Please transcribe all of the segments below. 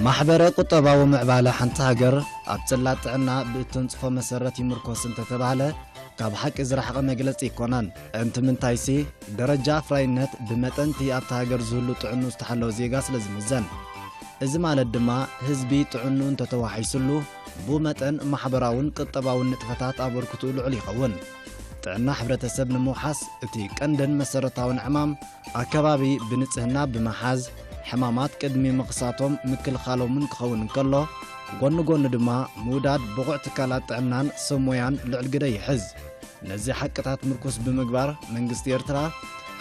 ማሕበረ ቁጠባዊ ምዕባለ ሓንቲ ሃገር ኣብ ጽላት ጥዕና ብእተንጽፎ መሰረት ይምርኮስ እንተተባህለ፣ ካብ ሓቂ ዝረሓቐ መግለጺ ኣይኮነን። ጥዕንቲ ምንታይሲ፣ ደረጃ ኣፍራይነት ብመጠን እቲ ኣብታ ሃገር ዝህሉ ጥዕኑ ዝተሓለወ ዜጋ ስለ ዝምዘን። እዚ ማለት ድማ፣ ህዝቢ ጥዕንኡ እንተተዋሒሱሉ፣ ብኡ መጠን ማሕበራውን ቁጠባውን ንጥፈታት ኣበርክትኡ ልዑል ይኸውን። ጥዕና ሕብረተሰብ ንምውሓስ፣ እቲ ቀንድን መሰረታውን ዕማም፣ ኣከባቢ ብንጽህና ብምሓዝ፣ ሕማማት ቅድሚ ምኽሳቶም ምክልኻሎምን ክኸውን እንከሎ፣ ጎኒ ጎኒ ድማ ምውዳድ ብቑዕ ትካላት ጥዕናን ሰብ ሞያን ልዑል ግደ ይሕዝ። ነዚ ሓቅታት ምርኩስ ብምግባር፣ መንግስቲ ኤርትራ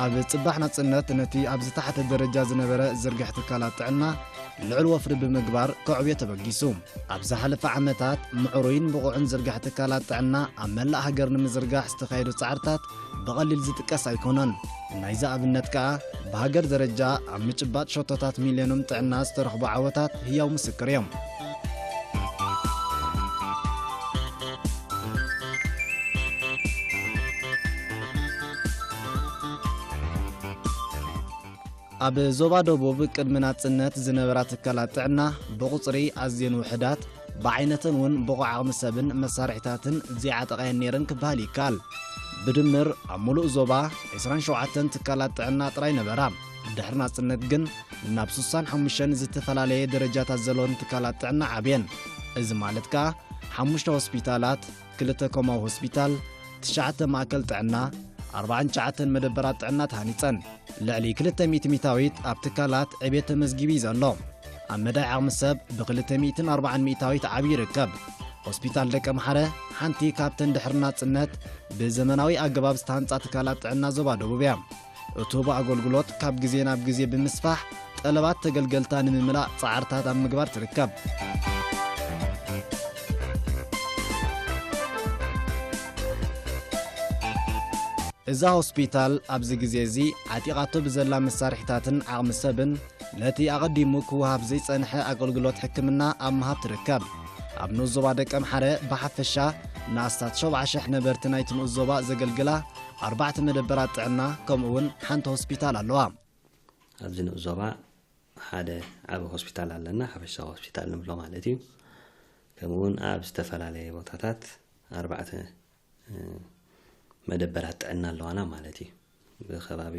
ኣብ ጽባሕ ናጽነት ነቲ ኣብ ዝተሓተ ደረጃ ዝነበረ ዝርግሕ ትካላት ጥዕና ልዑል ወፍሪ ብምግባር ከዕብዮ ተበጊሱ። ኣብ ዝሓለፈ ዓመታት፣ ምዕሩይን ብቑዕን ዝርግሕ ትካላት ጥዕና ኣብ መላእ ሃገር ንምዝርጋሕ ዝተኻየዱ ጻዕርታት ብቐሊል ዝጥቀስ ኣይኮነን። ናይዚ ኣብነት ከኣ፣ ብሃገር ደረጃ ኣብ ምጭባጥ ሸቶታት ሚልዮኖም ጥዕና ዝተረኽቡ ዓወታት ህያው ምስክር እዮም። ኣብ ዞባ ደቡብ ቅድሚ ናጽነት ዝነበራ ትካላት ጥዕና ብቑጽሪ ኣዝየን ውሑዳት፣ ብዓይነተን እውን ብቑዕ ዓቕሚ ሰብን መሳርሒታትን ዘይዓጠቓየን ነይረን ክበሃል ይከኣል። ብድምር ኣብ ምሉእ ዞባ ዕስራን ሸውዓተን ትካላት ጥዕና ጥራይ ነበራ። ድሕሪ ናጽነት ግን ናብ ስሳን ሓሙሽተን ዝተፈላለየ ደረጃታት ዘለወን ትካላት ጥዕና ዓብየን። እዚ ማለት ከኣ ሓሙሽተ ሆስፒታላት፣ ክልተ ኮማዊ ሆስፒታል፣ ትሽዓተ ማእከል ጥዕና፣ ኣርባዓን ትሽዓተን መደበራት ጥዕና ተሃኒጸን። ልዕሊ ክልተ ሚእቲ ሚእታዊት ኣብ ትካላት ዕብየት ተመዝጊቡ እዩ ዘሎ። ኣብ መዳይ ዓቕሚ ሰብ ብክልተ ሚእትን ኣርባዓን ሚእታዊት ዓብዩ ይርከብ። ሆስፒታል ደቀምሓረ ሓንቲ ካብተን ድሕሪ ናጽነት ብዘመናዊ ኣገባብ ዝተሃንጻ ትካላት ጥዕና ዞባ ደቡብ እያ። እትህቦ ኣገልግሎት ካብ ግዜ ናብ ግዜ ብምስፋሕ፣ ጠለባት ተገልገልታ ንምምላእ ጻዕርታት ኣብ ምግባር ትርከብ። እዛ ሆስፒታል ኣብዚ ግዜ እዚ ዓጢቓቶ ብዘላ መሳርሒታትን ዓቕሚ ሰብን፣ ነቲ ኣቐዲሙ ክወሃብ ዘይጸንሐ ኣገልግሎት ሕክምና ኣብ ምሃብ ትርከብ። ኣብ ንኡስ ዞባ ደቀምሓረ ብሓፈሻ ንኣስታት ሸውዓ ሽሕ ነበርቲ ናይቲ ንኡስ ዞባ ዘገልግላ ኣርባዕተ መደበራት ጥዕና፣ ከምኡ'ውን ሓንቲ ሆስፒታል ኣለዋ። ኣብዚ ንኡስ ዞባ ሓደ ዓቢ ሆስፒታል ኣለና፣ ሓፈሻዊ ሆስፒታል ንብሎ ማለት እዩ። ከምኡ'ውን ኣብ ዝተፈላለየ ቦታታት ኣርባዕተ፣ እ፣ መደበራት ጥዕና ኣለዋና ማለት እዩ። ብከባቢ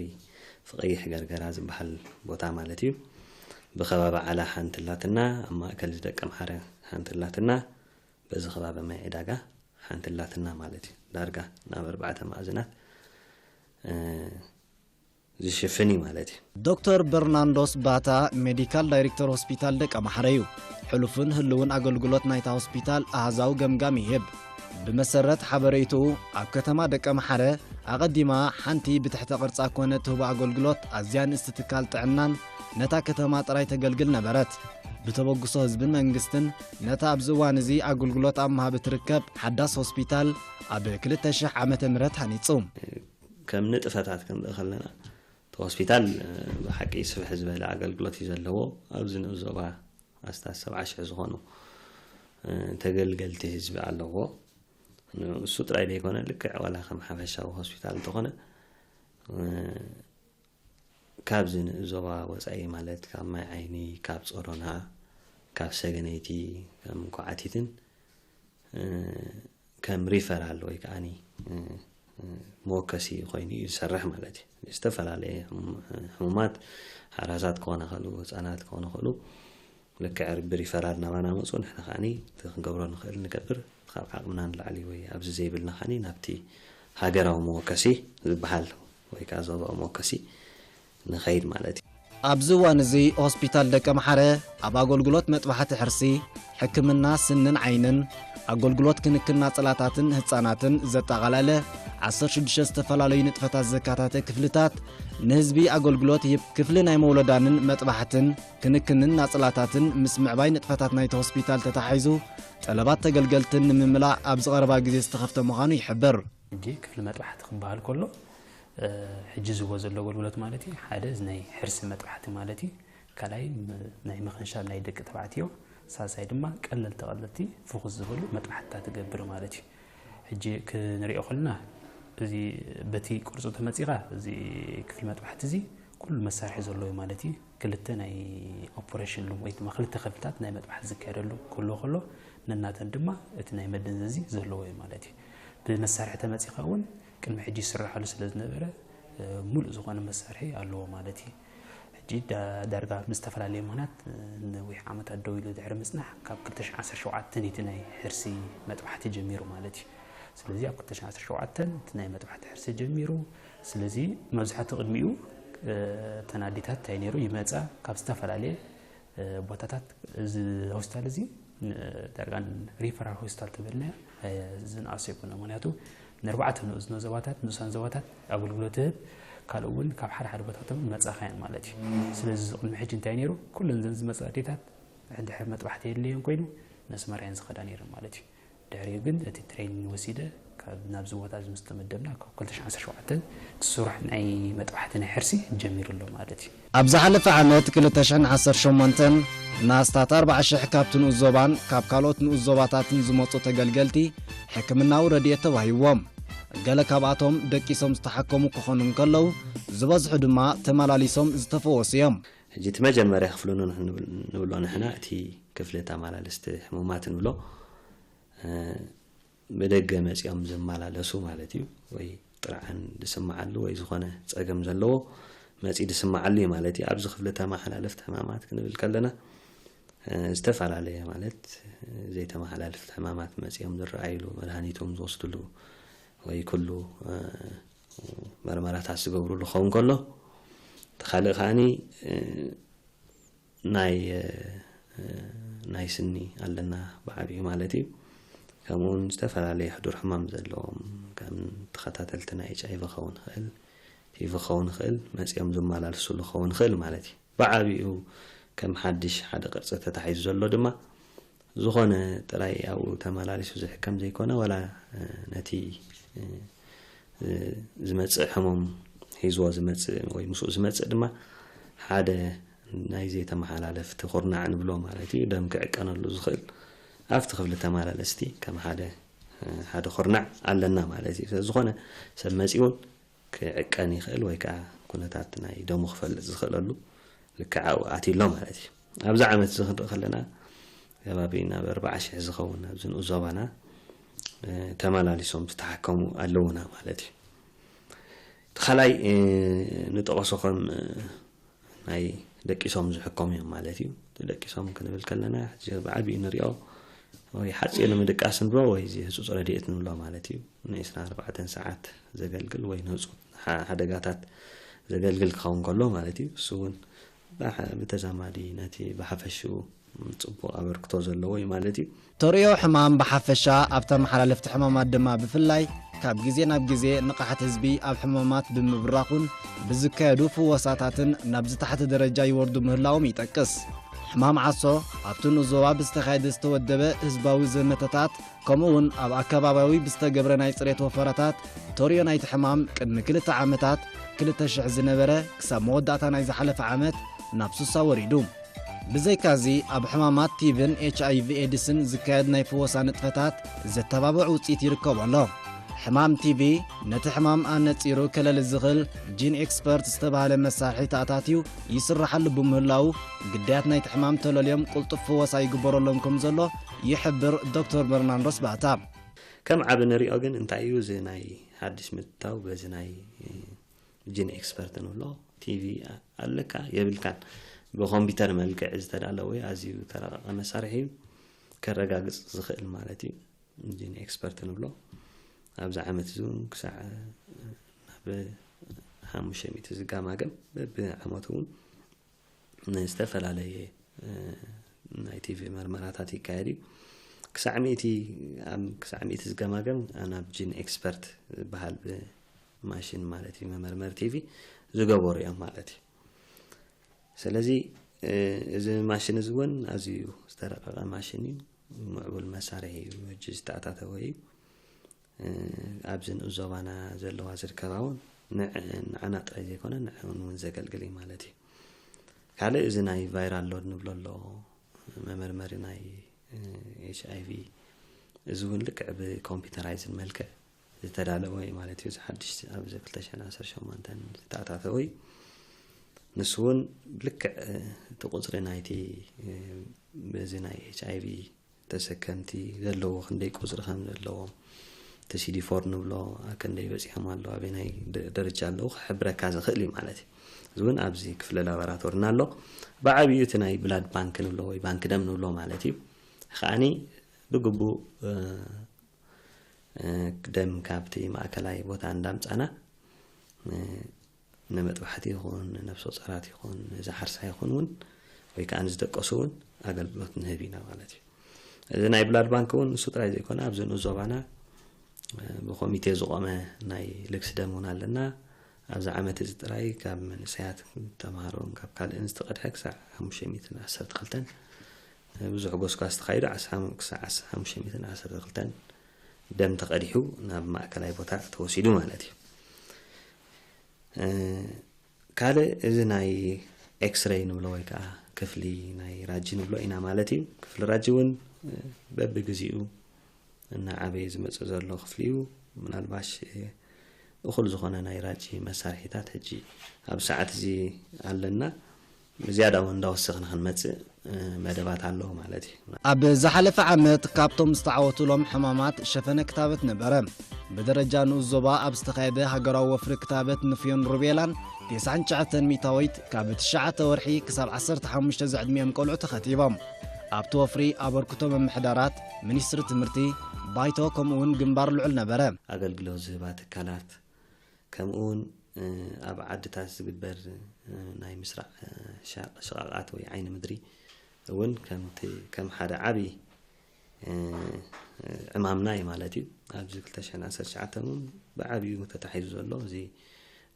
ፍቐይሕ ገርገራ ዝበሃል ቦታ ማለት እዩ። ብከባቢ ዓላ ሓንቲ ኣላትና፣ ኣብ ማእከል ዝደቀምሓረ ሓንቲ ኣላትና፣ በዚ ከባቢ ማይ ዕዳጋ ሓንቲ ኣላትና ማለት እዩ። ዳርጋ ናብ ኣርባዕተ ማእዝናት፣ እ፣ ዝሽፍን እዩ ማለት እዩ። ዶክተር በርናንዶስ ባታ ሜዲካል ዳይሬክተር ሆስፒታል ደቀምሓረ እዩ። ሕሉፍን ህልውን ኣገልግሎት ናይታ ሆስፒታል ኣሃዛዊ ገምጋም ይህብ። ብመሰረት ሓበሬትኡ፣ ኣብ ከተማ ደቀምሓረ ኣቐዲማ ሓንቲ ብትሕተ ቅርጻ ኮነ ትህቦ ኣገልግሎት ኣዝያ ንእስቲ ትካል ጥዕናን ነታ ከተማ ጥራይ ተገልግል ነበረት። ብተበግሶ ህዝብን መንግስትን ነታ ኣብዚ እዋን እዚ ኣገልግሎት ኣብ ምሃብ እትርከብ ሓዳስ ሆስፒታል ኣብ ክልተ ሽሕ ዓመተ ምህረት ሃኒጹ። ከም ንጥፈታት ክንርኢ ከለና፣ እቲ ሆስፒታል፣ እ፣ ብሓቂ ስፍሕ ዝበለ ኣገልግሎት እዩ ዘለዎ። ኣብዚ ንኡስ ዞባ ኣስታት ሰብዓ ሽሕ ዝኾኑ፣ እ፣ ተገልገልቲ ህዝቢ ኣለዎ። ንእሱ ጥራይ ዘይኮነ፣ ልክዕ ዋላ ከም ሓፈሻዊ ሆስፒታል እንተኾነ፣ እ፣ ካብዚ ንኡስ ዞባ ወጻኢ፣ ማለት ካብ ማይ ዓይኒ፣ ካብ ጾሮና፣ ካብ ሰገነይቲ፣ ከም ኳዓቲትን፣ እ፣ ከም ሪፈራል ወይ ከዓኒ፣ እ፣ እ፣ መወከሲ ኮይኑ እዩ ዝሰርሕ ማለት እዩ። ዝተፈላለየ ሕሙ-፣ ሕሙማት፣ ሓራሳት ክኾኑ ይኽእሉ፣ ህጻናት ክኾኑ ይኽእሉ፣ ልክዕ ብሪፈራል ናባና መፁ፣ ንሕና ከዓኒ እቲ ክንገብሮ ንኽእል ንገብር፣ ካብ ዓቕምና ንላዕሊ ወይ ኣብዚ ዘይብልና ከዓኒ ናብቲ ሃገራዊ መወከሲ ዝበሃል ወይ ከዓ ዞባዊ መወከሲ ንኸይድ ማለት እዩ። ኣብዚ እዋን እዚ ሆስፒታል ደቀምሓረ ኣብ ኣገልግሎት መጥባሕቲ ሕርሲ፣ ሕክምና ስንን ዓይንን፣ ኣገልግሎት ክንክን ናጽላታትን ህጻናትን ዘጠቓለለ ዓሰርተ ሽዱሽተ ዝተፈላለዩ ንጥፈታት ዘካተተ ክፍልታት ንህዝቢ ኣገልግሎት ይህብ። ክፍሊ ናይ መውለዳንን መጥባሕትን፣ ክንክንን ናጽላታትን ምስ ምዕባይ ንጥፈታት ናይቲ ሆስፒታል ተተሓሒዙ ጠለባት ተገልገልትን ንምምላእ ኣብዚ ቀረባ ግዜ ዝተኸፍተ ምዃኑ ይሕብር። ሕጂ ክፍሊ መጥባሕቲ ክበሃል ከሎ፣ እ፣ ሕጂ ዝህቦ ዘሎ ኣገልግሎት ማለት እዩ። ሓደ እዚ ናይ ሕርሲ መጥባሕቲ ማለት እዩ። ካልኣይ ም-፣ ናይ ምኽንሻብ ናይ ደቂ ተባዕትዮ፣ ሳልሳይ ድማ ቀለልቲ ቀለልቲ ፍኹስ ዝበሉ መጥባሕትታት ትገብር ማለት እዩ። ሕጂ ክንሪኦ ከለና እዚ በቲ ቅርጹ ተመጺኻ እዚ ክፍሊ መጥባሕቲ እዚ ኩሉ መሳርሒ ዘለዎ እዩ ማለት እዩ። ክልተ ናይ ኦፕሬሽን ሩም ወይ ድማ ክልተ ክፍልታት ናይ መጥባሕቲ ዝካየደሉ ክህልዎ ከሎ፣ ነናተን ድማ እቲ ናይ መደንዘዚ ዘለዎ እዩ ማለት እዩ። ብመሳርሒ ተመጺኻ እውን ቅድሚ ሕጂ ይስራሓሉ ስለ ዝነበረ፣ እ፣ ሙሉእ ዝኾነ መሳርሒ ኣለዎ ማለት እዩ። ሕጂ ዳ-፣ ዳርጋ ብዝተፈላለየ ምኽንያት፣ እ፣ ነዊሕ ዓመታት ደው ኢሉ ድሕሪ ምጽናሕ፣ ካብ ክልተ ሽሕን ዓሰርተ ሸውዓተን እቲ ናይ ሕርሲ መጥባሕቲ ጀሚሩ ማለት እዩ። ስለዚ ኣብ ክልተ ሽሕን ዓሰርተ ሸውዓተን እቲ ናይ መጥባሕቲ ሕርሲ ጀሚሩ። ስለዚ መብዛሕትኡ ቅድሚኡ፣ እ፣ እተን ኣዴታት እንታይ ነይሩ ይመጻ ካብ ዝተፈላለየ፣ እ፣ ቦታታት። እዚ ሆስፒታል እዚ ን-፣ ዳርጋ ሪፈራል ሆስፒታል ተበልና፣ እ፣ ዝንኣስ ኣይኮነ። ምኽንያቱ ንኣርባዕተ ንኡስ ዞባታት፣ ንኡሳን ዞባታት ኣገልግሎት ትህብ፣ ካልእ እውን ካብ ሓደ ሓደ ቦታታት እውን መጻኻያን ማለት እዩ። ስለዚ እዚ ቅድሚ ሕጂ እንታይ ነይሩ? ኩለን ዘን ዝመጻ ኣዴታት ድሕሪ መጥባሕቲ የድልየን ኮይኑ ነስመራ እየን ዝኸዳ ነይረን ማለት እዩ። ድሕሪኡ ግን እቲ ትሬኒንግ ወሲደ ካብ ናብዚ ቦታ እዚ ምስ ተመደብና ካብ ክልተ ሽሕን ዓሰርተ ሸውዓተን እቲ ስራሕ ናይ መጥባሕቲ ናይ ሕርሲ ጀሚሩ ኣሎ ማለት እዩ። ኣብ ዝሓለፈ ዓመት ክልተ ሽሕን ዓሰርተ ሸሞንተን ንኣስታት ኣርባዓ ሽሕ ካብቲ ንኡስ ዞባን ካብ ካልኦት ንኡስ ዞባታትን ዝመጹ ተገልገልቲ ሕክምናዊ ረድኤት ተዋሂብዎም። ገለ ካብኣቶም ደቂሶም ዝተሓከሙ ክኾኑ እንከለዉ፣ ዝበዝሑ ድማ ተመላሊሶም ዝተፈወሱ እዮም። ሕጂ እቲ መጀመርያ ክፍሊ ንብል-፣ ንብሎ ንሕና እቲ ክፍሊ ተመላለስቲ ሕሙማት ንብሎ፣ እ፣ ብደገ መጺኦም ዝመላለሱ ማለት እዩ። ወይ ጥርዓን ዝስምዓሉ ወይ ዝኾነ ጸገም ዘለዎ መጺኡ ዝስምዓሉ እዩ ማለት እዩ። ኣብዚ ክፍሊ ተመሓላለፍቲ ሕማማት ክንብል ከለና፣ እ፣ ዝተፈላለየ ማለት፣ እ፣ ዘይተመሓላለፍቲ ሕማማት መጺኦም ዝረኣይሉ፣ መድሃኒቶም ዝወስድሉ ወይ ኩሉ፣ እ፣ መርመራታት ዝገብሩሉ ክኸውን ከሎ፣ እቲ ካልእ ከዓኒ፣ እ፣ ናይ፣ እ፣ ናይ ስኒ ኣለና ብዓቢኡ ማለት እዩ። ከምኡውን ዝተፈላለየ ሕዱር ሕማም ዘለዎም ከም ተኸታተልቲ ናይ ኤች ኣይ ቪ ክኸውን ይኽእል፣ ቲ ቢ ክኸውን ይኽእል፣ መጺኦም ዝመላለስሉ ክኸውን ይኽእል ማለት እዩ። ብዓቢኡ ከም ሓድሽ ሓደ ቅርጺ ተታሒዙ ዘሎ ድማ ዝኾነ ጥራይ ኣብኡ ተመላሊሱ ዝሕከም ዘይኮነ፣ ዋላ፣ እ፣ ነቲ፣ እ፣ እ፣ ዝመጽእ ሕሙም ሒዝዎ ዝመጽእ ወይ ምስኡ ዝመጽእ ድማ ሓደ ናይ ዘይተመሓላለፍቲ ኩርናዕ ንብሎ ማለት እዩ፣ ደም ክዕቀነሉ ዝኽእል ኣብቲ ክፍሊ ተመላለስቲ ከም ሓደ፣ እ፣ ሓደ ኩርናዕ ኣለና ማለት እዩ። ስለዝኾነ ሰብ መጺኡ እውን ክዕቀን ይኽእል ወይ ከዓ ኩነታት ናይ ደሙ ክፈልጥ ዝኽእለሉ ልክዕ ኣብኡ ኣትዩ ኣሎ ማለት እዩ። ኣብዚ ዓመት እዚ ክንርኢ ከለና ከባቢ ናብ ኣርባዓ ሽሕ ዝኸውን ኣብዚ ንኡስ ዞባና፣ እ፣ ተመላሊሶም ዝተሓከሙ ኣለዉና ማለት እዩ። እቲ ካልኣይ፣ እ፣ ንጠቐሶ ከም፣ እ፣ ናይ ደቂሶም ዝሕከሙ እዮም ማለት እዩ። እቲ ደቂሶም ክንብል ከለና ሕጂ ብዓቢኡ ንሪኦ ወይ ሓፂር ንምድቃስ ንብሎ ወይ እዚ ህፁፅ ረድኤት ንብሎ ማለት እዩ። ንዒስራን ኣርባዕተን ሰዓት ዘገልግል ወይ ንህፁፅ ሓ-፣ ሓደጋታት ዘገልግል ክኸውን ከሎ ማለት እዩ። እሱ እውን ብሓ-፣ ብተዛማዲ ነቲ ብሓፈሽኡ ጽቡቕ ኣበርክቶ ዘለዎ እዩ ማለት እዩ። ተርእዮ ሕማም ብሓፈሻ ኣብ ተመሓላለፍቲ ሕማማት ድማ ብፍላይ ካብ ግዜ ናብ ግዜ ንቕሓት ህዝቢ ኣብ ሕማማት ብምብራኹን ብዝካየዱ ፍወሳታትን ናብ ዝታሕቲ ደረጃ ይወርዱ ምህላዎም ይጠቅስ። ሕማም ዓሶ ኣብቲ ንኡስ ዞባ ብዝተኻየደ ዝተወደበ ህዝባዊ ዘመተታት ከምኡ እውን ኣብ ኣከባብያዊ ብዝተገብረ ናይ ጽሬት ወፈራታት ተርእዮ ናይቲ ሕማም ቅድሚ ክልተ ዓመታት ክልተ ሽሕ ዝነበረ ክሳብ መወዳእታ ናይ ዝሓለፈ ዓመት ናብ ሱሳ ወሪዱ። ብዘይካዚ ኣብ ሕማማት ቲብን ኤች ኣይ ቪ ኤድስን ዝካየድ ናይ ፍወሳ ንጥፈታት ዘተባብዕ ውጽኢት ይርከቦ ኣሎ። ሕማም ቲ ቢ ነቲ ሕማም ኣነጺሩ ከለሊ ዝኽእል ጂን ኤክስፐርት ዝተባህለ መሳርሒ ተኣታትዩ ይስራሓሉ ብምህላዉ ግዳያት ናይቲ ሕማም ተለልዮም ቅልጡፍ ፍወሳ ይግበረሎም ከም ዘሎ ይሕብር ዶክተር በርናንዶስ ባታ። ከም ዓቢ ንሪኦ ግን እንታይ እዩ እዚ ናይ ሓድሽ ምትታው በዚ ናይ ጂን ኤክስፐርት ንብሎ ቲ ቢ ኣለካ የብልካን ብኮምፒውተር መልክዕ ዝተዳለወ ኣዝዩ ተረቐቐ መሳርሒ እዩ። ከረጋግጽ ዝኽእል ማለት እዩ። ጂን ኤክስፐርት ንብሎ። ኣብዚ ዓመት እዚ እውን ክሳዕ ናብ ሓሙሽተ ሚእቲ ዝጋማገም፣ በብዓመቱ እውን ንዝተፈላለየ ናይ ቲቪ መርመራታት ይካየድ እዩ። ክሳዕ ሚእቲ፣ ኣብ ክሳዕ ሚእቲ ዝገማገም ናብ ጂን ኤክስፐርት ዝበሃል ብማሽን ማለት እዩ፣ መመርመሪ ቲቪ ዝገበሩ እዮም ማለት እዩ። ስለዚ እዚ ማሽን እዚ እውን ኣዝዩ ዝተረቐቐ ማሽን እዩ። ምዕቡል መሳርሒ እዩ፣ ሕጂ ዝተኣታተወ እዩ። ኣብዚ ንኡስ ዞባና ዘለዋ ዝርከባ እውን ንዓና ጥራይ ዘይኮነ ንዕኡን እውን ዘገልግል እዩ ማለት እዩ። ካልእ እዚ ናይ ቫይራል ሎድ ንብሎ ኣሎ፣ መመርመሪ ናይ ኤች ኣይ ቪ፣ እዚ እውን ልክዕ ብኮምፒውተራይዝድ መልክዕ ዝተዳለወ እዩ ማለት እዩ። እዚ ሓድሽ ኣብዚ ክልተ ሽሕን ዓሰርተ ሸሞንተን ዝተኣታተወ እዩ። ንሱ እውን ልክዕ እቲ ቁፅሪ ናይቲ በዚ ናይ ኤች ኣይ ቪ ተሰከምቲ ዘለዎ ክንደይ ቁፅሪ ከም ዘለዎም፣ እቲ ሲዲ ፎር ንብሎ ኣብ ክንደይ በፂሖም ኣለዉ፣ ኣበናይ ደ- ደረጃ ኣለዉ ክሕብረካ ዝኽእል እዩ ማለት እዩ። እዚ እውን ኣብዚ ክፍለ ላቦራቶሪና ኣሎ። ብዓብዩ እቲ ናይ ብላድ ባንክ ንብሎ ወይ ባንክ ደም ንብሎ ማለት እዩ። ከዓኒ ብግቡእ ደም ካብቲ ማእከላይ ቦታ እንዳምጻና ንመጥባሕቲ ይኹን ንነፍሰ ጾራት ይኹን ንዝሓርሳ ይኹን እውን ወይ ከዓ ንዝደቀሱ እውን ኣገልግሎት ንህብ ኢና ማለት እዩ። እዚ ናይ ብላድ ባንክ እውን ንሱ ጥራይ ዘይኮነ ኣብዚ ንኡስ ዞባና ብኮሚቴ ዝቆመ ናይ ልግሲ ደም እውን ኣለና። ኣብዚ ዓመት እዚ ጥራይ ካብ መንእሰያት ተምሃሮን ካብ ካልእን ዝተቐድሐ ክሳዕ ሓሙሽተ ሚእትን ዓሰርተ ክልተን ብዙሕ ጎስጓስ ተኻይዱ ዓሰርተ ሓሙሽተ ክሳዕ ዓሰርተ ሓሙሽተ ሚእትን ዓሰርተ ክልተን ደም ተቐዲሑ ናብ ማእከላይ ቦታ ተወሲዱ ማለት እዩ። ካልእ እዚ ናይ ኤክስሬይ ንብሎ ወይ ከዓ ክፍሊ ናይ ራጂ ንብሎ ኢና ማለት እዩ። ክፍሊ ራጂ እውን በብግዚኡ እናዓበየ ዝመፅእ ዘሎ ክፍሊ እዩ። ምናልባሽ እኹል ዝኾነ ናይ ራጂ መሳርሒታት ሕጂ ኣብ ሰዓት እዚ ኣለና። ዝያዳ እውን እንዳወሰኽና ክንመፅእ መደባት ኣለዉ ማለት እዩ። ኣብ ዝሓለፈ ዓመት ካብቶም ዝተዓወቱሎም ሕማማት ሸፈነ ክታበት ነበረ። ብደረጃ ንኡስ ዞባ ኣብ ዝተኻየደ ሃገራዊ ወፍሪ ክታበት ንፍዮን ሩቤላን ተስዓን ትሽዓተን ሚእታዊት ካብ ትሽዓተ ወርሒ ክሳብ ዓሰርተ ሓሙሽተ ዝዕድሚኦም ቆልዑ ተኸቲቦም። ኣብቲ ወፍሪ ኣበርክቶ ምምሕዳራት፣ ሚኒስትሪ ትምህርቲ፣ ባይቶ ከምኡ እውን ግንባር ልዑል ነበረ። ኣገልግሎት ዝህባ ትካላት ከምኡ እውን ኣብ ዓድታት ዝግበር ናይ ምስራዕ ሽቓቓት ወይ ዓይኒ ምድሪ እውን ከም ሓደ ዓብዪ ዕማምና እዩ ማለት እዩ። ኣብዚ ክልተ ሽሕን ዓሰርተ ትሽዓተን እውን ብዓብዩ ተታሒዙ ዘሎ እዚ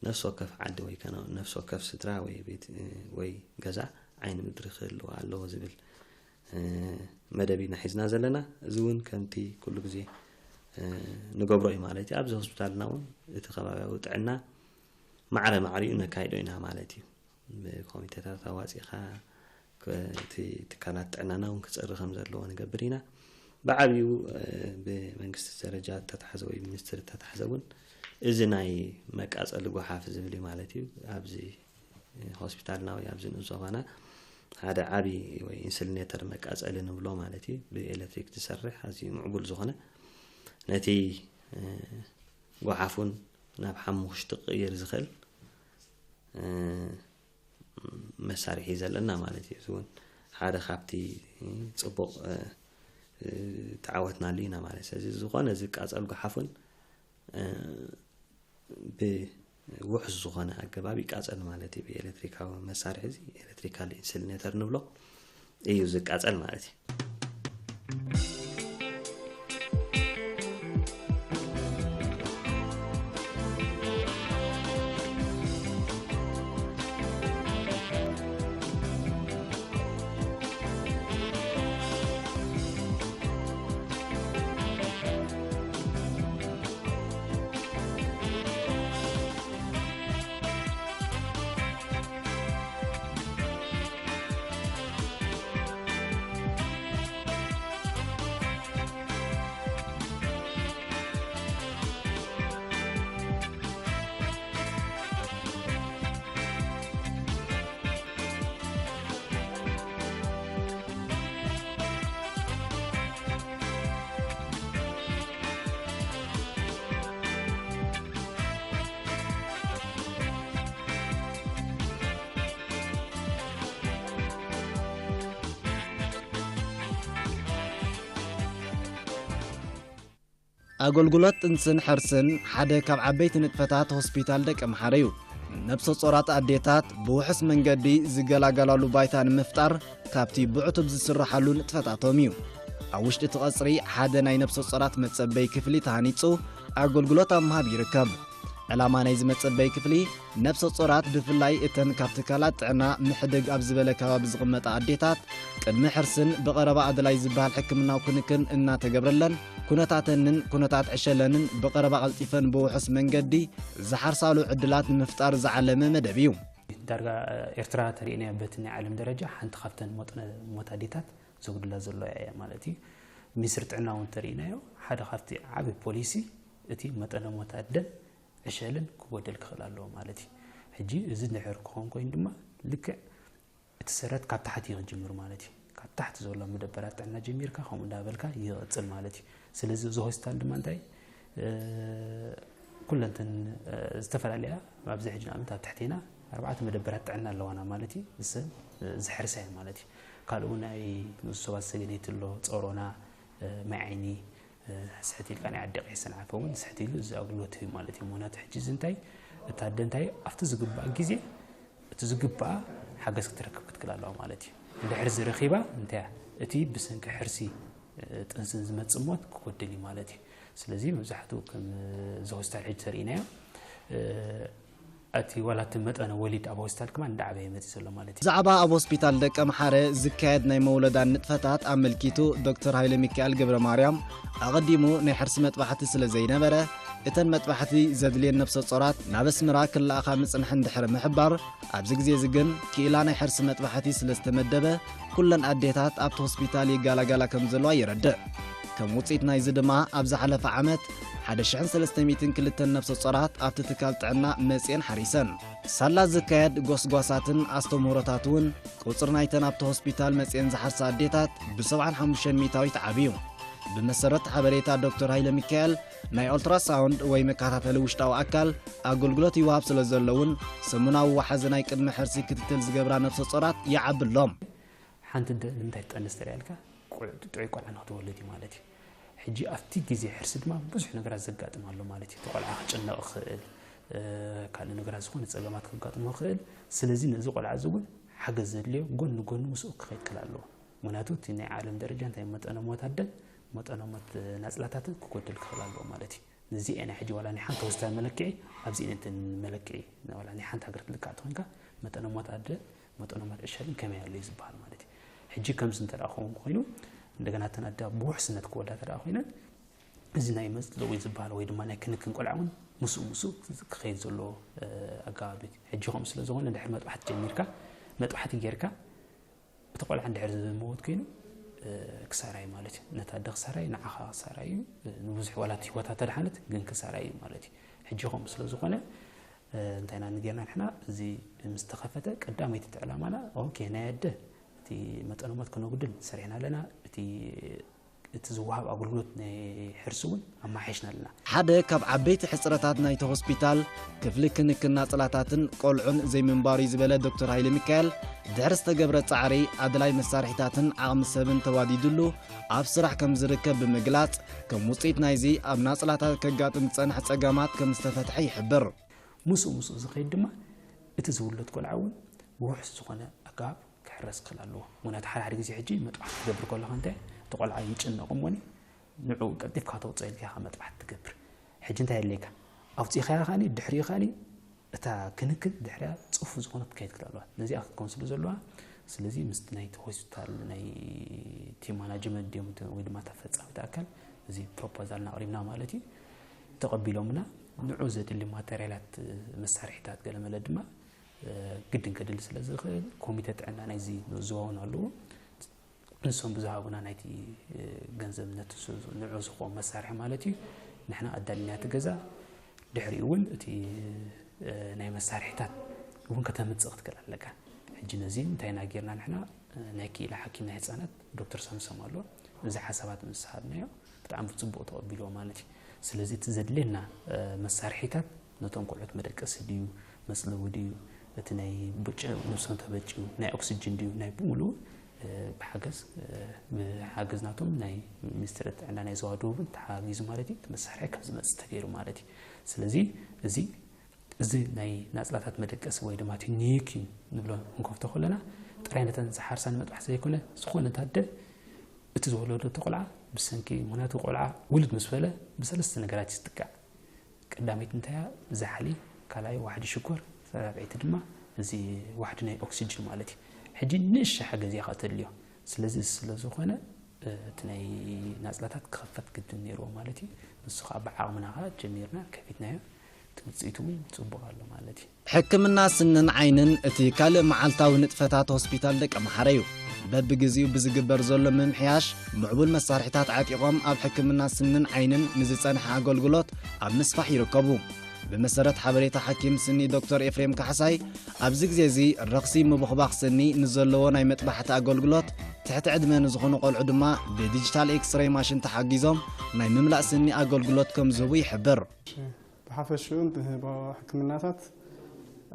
ነፍሲ ወከፍ ዓዲ ወይ ከነ ነፍሲ ወከፍ ስድራ ወይ ቤት ወይ ገዛ ዓይኒ ምድሪ ክህልዋ ኣለዎ ዝብል መደብ ኢና ሒዝና ዘለና። እዚ እውን ከምቲ ኩሉ ግዜ ንገብሮ እዩ ማለት እዩ። ኣብዚ ሆስፒታልና እውን እቲ ከባቢያዊ ጥዕና ማዕረ ማዕሪኡ ነካይዶ ኢና ማለት እዩ። ብኮሚቴታት ኣዋፂኻ እቲ ትካላት ጥዕናና እውን ክፅሪ ከም ዘለዎ ንገብር ኢና። ብዓብዩ ብመንግስቲ ደረጃ እተተሓዘ ወይ ሚኒስትሪ እተተሓዘ እውን እዚ ናይ መቃፀሊ ጓሓፍ ዝብል እዩ ማለት እዩ። ኣብዚ ሆስፒታልና ወይ ኣብዚ ንኡስ ዞባና ሓደ ዓብዪ ወይ ኢንስሊኔተር መቃፀሊ ንብሎ ማለት እዩ። ብኤሌክትሪክ ዝሰርሕ ኣዝዩ ምዕቡል ዝኾነ ነቲ ጓሓፉን ናብ ሓሙኽሽቲ ክቕይር ዝኽእል መሳርሒ ዘለና ማለት እዩ። እዚ እውን ሓደ ካብቲ ፅቡቕ ተዓወትናሉ ኢና ማለት። ስለዚ ዝኾነ ዝቃፀል ጓሓፍ እውን ብውሑስ ዝኾነ ኣገባብ ይቃፀል ማለት እዩ። ብኤሌክትሪካዊ መሳርሒ እዚ ኤሌክትሪካል ኢንስሊኔተር ንብሎ እዩ ዝቃፀል ማለት እዩ። ኣገልግሎት ጥንስን ሕርስን ሓደ ካብ ዓበይቲ ንጥፈታት ሆስፒታል ደቀምሓረ እዩ። ነብሰ ጾራት ኣዴታት ብውሑስ መንገዲ ዝገላገላሉ ባይታ ንምፍጣር ካብቲ ብዕቱብ ዝስርሓሉ ንጥፈታቶም እዩ። ኣብ ውሽጢ እቲ ቀጽሪ ሓደ ናይ ነብሰ ጾራት መጸበይ ክፍሊ ተሃኒጹ ኣገልግሎት ኣብ ምሃብ ይርከብ። ዕላማ ናይዚ መጸበይ ክፍሊ ነብሰ ጾራት ብፍላይ እተን ካብ ትካላት ጥዕና ምሕድግ ኣብ ዝበለ ከባቢ ዝቕመጣ ኣዴታት ቅድሚ ሕርስን ብቐረባ ኣድላይ ዝበሃል ሕክምናዊ ክንክን እናተገብረለን ኩነታተንን ኩነታት ዕሸለንን ብቐረባ ቀልጢፈን ብውሑስ መንገዲ ዝሓርሳሉ ዕድላት ንምፍጣር ዝዓለመ መደብ እዩ። ዳርጋ ኤርትራ ተርእናዮ በቲ ናይ ዓለም ደረጃ ሓንቲ ካብተን መጠነ ሞት ኣዴታት ዘጉድላ ዘሎ እያ ማለት እዩ። ሚኒስትሪ ጥዕና እውን ተርእናዮ ሓደ ካብቲ ዓቢ ፖሊሲ እቲ መጠነ ሞት ኣደን ዕሸልን ክጎደል ክኽእል ኣለዎ ማለት እዩ። ሕጂ እዚ ድሕር ክኸውን ኮይኑ ድማ ልክዕ እቲ ሰረት ካብ ታሕቲ እዩ ክጅምር ማለት እዩ። ካብ ታሕቲ ዘሎ መደበራት ጥዕና ጀሚርካ ከምኡ እንዳበልካ ይቕጽል ማለት እዩ። ስለዚ እዚ ሆስፒታል ድማ እንታይ ኩለንትን ዝተፈላለያ ኣብዚ ሕጂ ንኣብነት ኣብ ትሕቴና ኣርባዕተ መደበራት ጥዕና ኣለዋና ማለት እዩ። ዝሰብ ዝሕርሳ እየን ማለት እዩ። ካልኡ ናይ ንኡስ ሰባት ሰገነይቲ ኣሎ፣ ጸሮና፣ ማይ ዓይኒ፣ ስሕት ኢልካ ናይ ዓዲ ቀይሕ ሰንዓፈ እውን ስሕት ኢሉ እዚ ኣገልግሎት እዩ ማለት እዩ። ምክንያቱ ሕጂ እዚ እንታይ እታ ኣደ እንታይ ኣብቲ ዝግባእ ግዜ እቲ ዝግባእ ሓገዝ ክትረክብ ክትክእል ኣለዋ ማለት እዩ። እንድሕር ዝረኺባ እንታይ እቲ ብሰንኪ ሕርሲ ጥንስን ዝመጽእ ሞት ክጎድል እዩ ማለት እዩ። ስለዚ መብዛሕትኡ ከም እዚ ሆስፒታል ሕጂ ተርእናዮ እቲ ዋላ እቲ መጠነ ወሊድ ኣብ ሆስፒታል ከማን እንዳዓበየ መፂ ዘሎ ማለት እዩ። ብዛዕባ ኣብ ሆስፒታል ደቀ ምሓረ ዝካየድ ናይ መውለዳን ንጥፈታት ኣመልኪቱ ዶክተር ሃይለ ሚካኤል ገብረ ማርያም ኣቐዲሙ ናይ ሕርሲ መጥባሕቲ ስለ ዘይነበረ እተን መጥባሕቲ ዘድልየን ነብሰ ጾራት ናብ ኣስመራ ክለኣኻ ምጽንሐን ድሕሪ ምሕባር ኣብዚ ግዜ እዚ ግን ክኢላ ናይ ሕርሲ መጥባሕቲ ስለ ዝተመደበ ኩለን ኣዴታት ኣብቲ ሆስፒታል ይጋላጋላ ከም ዘለዋ የረድእ። ከም ውፅኢት ናይዚ ድማ ኣብ ዝሓለፈ ዓመት ሓደ ሽሕን ሰለስተ ሚእትን ክልተን ነብሰ ጾራት ኣብቲ ትካል ጥዕና መፅኤን ሓሪሰን። ሳላ ዝካየድ ጎስጓሳትን ኣስተምህሮታት እውን ቁፅሪ ናይተን ኣብቲ ሆስፒታል መፅኤን ዝሓርሳ ኣዴታት ብሰብዓን ሓሙሽተን ሚእታዊት ዓብዩ። ብመሰረት ሓበሬታ ዶክተር ሃይለ ሚካኤል ናይ ኦልትራሳውንድ ወይ መከታተሊ ውሽጣዊ ኣካል ኣገልግሎት ይወሃብ ስለ ዘሎ እውን ሰሙናዊ ዋሓዚ ናይ ቅድመ ሕርሲ ክትትል ዝገብራ ነብሰ ጾራት ይዓብሎም። ሓንቲ ኣደ ንምንታይ ትጠንስ ተሪኣልካ ጥዑይ ቆልዓ ንክትወልድ እዩ ማለት እዩ። ሕጂ ኣብቲ ግዜ ሕርሲ ድማ ብዙሕ ነገራት ዘጋጥም ኣሎ ማለት እዩ። እቲ ቆልዓ ክጭነቕ ይኽእል፣ ካልእ ነገራት ዝኾነ ጸገማት ከጋጥሞ ይኽእል። ስለዚ ነዚ ቆልዓ እዚ እውን ሓገዝ ዘድልዮ ጎን ንጎን ምስኡ ክኸይድ ክል ኣለዎ። ምክንያቱ እቲ ናይ ዓለም ደረጃ እንታይ መጠነ ሞት ኣደን መጠነ ሞት ናጽላታትን ክጎድል ክኽእል ኣለዎ ማለት እዩ። ነዚ ናይ ሕጂ ዋላ ናይ ሓንቲ ሆስፒታል መለክዒ ኣብዚ እነትን መለክዒ ዋላ ናይ ሓንቲ ሃገር ትልካዕ ተኾይንካ መጠነ ሞት ኣደ መጠነ ሞት ዕሸልን ከመይ ኣሎ እዩ ዝበሃል ማለት እዩ። ሕጂ ከምዚ እንተ ደኣ ክኸውን ኮይኑ እንደገና እተን ኣደ ብውሕስነት ክወልዳ እንተ ደኣ ኮይነን እዚ ናይ መጽለዊ ዝበሃል ወይ ድማ ናይ ክንክን ቆልዓ እውን ምስኡ ምስኡ ክኸይድ ዘለዎ ኣገባብ እዩ። ሕጂ ከምኡ ስለ ዝኾነ ድሕሪ መጥባሕቲ ጀሚርካ መጥባሕቲ ጌርካ እቲ ቆልዓ እንድሕር ዝመወት ኮይኑ ክሳራይ ማለት እዩ። ነታ ኣደ ክሳራይ ንዓኻ ክሳራይ እዩ። ንብዙሕ ዋላ እቲ ህይወታ ተድሓነት ግን ክሳራይ እዩ ማለት እዩ። ሕጂ ከምኡ ስለ ዝኾነ እንታይ ኢና ንጌርና ንሕና እዚ ምስ ተኸፈተ ቀዳመይቲ እቲ ዕላማና ኦኬ ናይ ኣደ እቲ መጠነ ሞት ከነጉድል ሰሪሕና ኣለና። እቲ እቲ ዝወሃብ ኣገልግሎት ናይ ሕርሲ እውን ኣመሓይሽና ኣለና። ሓደ ካብ ዓበይቲ ሕጽረታት ናይቲ ሆስፒታል ክፍሊ ክንክን ናጽላታትን ቆልዑን ዘይምንባሩ እዩ ዝበለ ዶክተር ሃይለ ሚካኤል ድሕሪ ዝተገብረ ጻዕሪ ኣድላይ መሳርሒታትን ዓቕሚ ሰብን ተዋዲድሉ ኣብ ስራሕ ከም ዝርከብ ብምግላጽ ከም ውጽኢት ናይዚ ኣብ ናጽላታት ከጋጥም ዝጸንሐ ጸገማት ከም ዝተፈትሐ ይሕብር። ምስኡ ምስኡ ዝኸይድ ድማ እቲ ዝውለድ ቆልዓ እውን ብውሑስ ዝኾነ ኣገባብ ክሕረስ ክኽእል ኣለዎ። ምክንያቱ ሓደ ሓደ ግዜ ሕጂ መጥባሕቲ ክትገብር ከለኻ እንታይ እቲ ቆልዓ ይጭነቕ እሞኒ ንዑ ቀልጢፍካ ተውፅኦ ኢልካ ኢኻ መጥባሕቲ ትገብር። ሕጂ እንታይ የድልየካ ኣውፂእኻያ ከዓኒ ድሕሪኡ ከዓኒ እታ ክንክን ድሕሪያ ፅፉፍ ዝኾነ ክትከይድ ክኽእል ኣለዋ። ነዚኣ ክትከውን ስለ ዘለዋ ስለዚ ምስ ናይቲ ሆስፒታል ናይ ቲ ማናጅመንት ድዮም ወይ ድማ እታ ፈፃሚት ኣካል እዚ ፕሮፖዛልና ኣቕሪብና ማለት እዩ። ተቐቢሎምና ንዑ ዘድሊ ማተርያላት መሳርሒታት ገለመለ ድማ ግድን ከድሊ ስለ ዝኽእል ኮሚተ ጥዕና ናይዚ ንኡስ ዞባ እውን ኣለዎ። ንሶም ብዝሃቡና ናይቲ ገንዘብ ነቲ ንዑ ዝኸውን መሳርሒ ማለት እዩ ንሕና ኣዳሊና እቲ ገዛ ድሕሪኡ እውን እቲ ናይ መሳርሒታት እውን ከተምፅእ ክትክእል ኣለካ። ሕጂ ነዚ እንታይ ኢና ጌርና ንሕና ናይ ክኢላ ሓኪም ናይ ህፃናት ዶክተር ሳምሶም ኣሎ። እዚ ሓሳባት ምስ ሃብናዮ ብጣዕሚ ብፅቡቕ ተቐቢልዎ ማለት እዩ። ስለዚ እቲ ዘድልየና መሳርሒታት ነቶም ቆልዑት መደቀሲ ድዩ መፅለዊ ድዩ እቲ ናይ ብጭ ነብሶም ተበጭዩ ናይ ኦክስጅን ድዩ ናይ ብምሉኡ ብሓገዝ ብሓገዝ ናቶም ናይ ሚኒስትሪ ጥዕና ናይ ዞባ ደቡብ እውን ተሓጊዙ ማለት እዩ። እቲ መሳርሒ ካብ ዝመፅእ ተገይሩ ማለት እዩ። ስለዚ እዚ እዚ ናይ ናፅላታት መደቀሲ ወይ ድማ እቲ ኒኪን ንብሎ ክንከፍቶ ከለና ጥራይ ነተን ዝሓርሳ ንመጥባሕቲ ዘይኮነ ዝኾነት ኣደ እቲ ዝወለደቶ ቆልዓ ብሰንኪ ምክንያቱ ቆልዓ ውልድ ምስ በለ ብሰለስተ ነገራት እዩ ዝጥቃዕ። ቀዳመይቲ እንታይ እያ? ዛሕሊ፣ ካልኣይ ዋሕዲ ሽኮር፣ ራብዐይቲ ድማ እዚ ዋሕዲ ናይ ኦክሲጅን ማለት እዩ። ሕጂ ንእሽቶ ሓገዝ እያ ከተድልዮ። ስለዚ እዚ ስለ ዝኾነ እቲ ናይ ናፅላታት ክኽፈት ግድን ነይርዎ ማለት እዩ። ንሱ ከዓ ብዓቕምና ከዓ ጀሚርና ከፊትናዮ። እቲ ውፅኢቱ እውን ፅቡቕ ኣሎ ማለት እዩ። ሕክምና ስንን ዓይንን እቲ ካልእ መዓልታዊ ንጥፈታት ሆስፒታል ደቀምሓረ እዩ። በብግዜኡ ብዝግበር ዘሎ ምምሕያሽ ምዕቡል መሳርሒታት ዓጢቖም ኣብ ሕክምና ስንን ዓይንን ንዝጸንሐ ኣገልግሎት ኣብ ምስፋሕ ይርከቡ። ብመሰረት ሓበሬታ ሓኪም ስኒ ዶክተር ኤፍሬም ካሕሳይ፣ ኣብዚ ግዜ እዚ ረኽሲ ምብኽባኽ ስኒ ንዘለዎ ናይ መጥባሕቲ ኣገልግሎት ትሕቲ ዕድመ ንዝኾኑ ቆልዑ ድማ ብዲጂታል ኤክስሬይ ማሽን ተሓጊዞም ናይ ምምላእ ስኒ ኣገልግሎት ከም ዝህቡ ይሕብር። ብሓፈሽኡ ንህቦ ሕክምናታት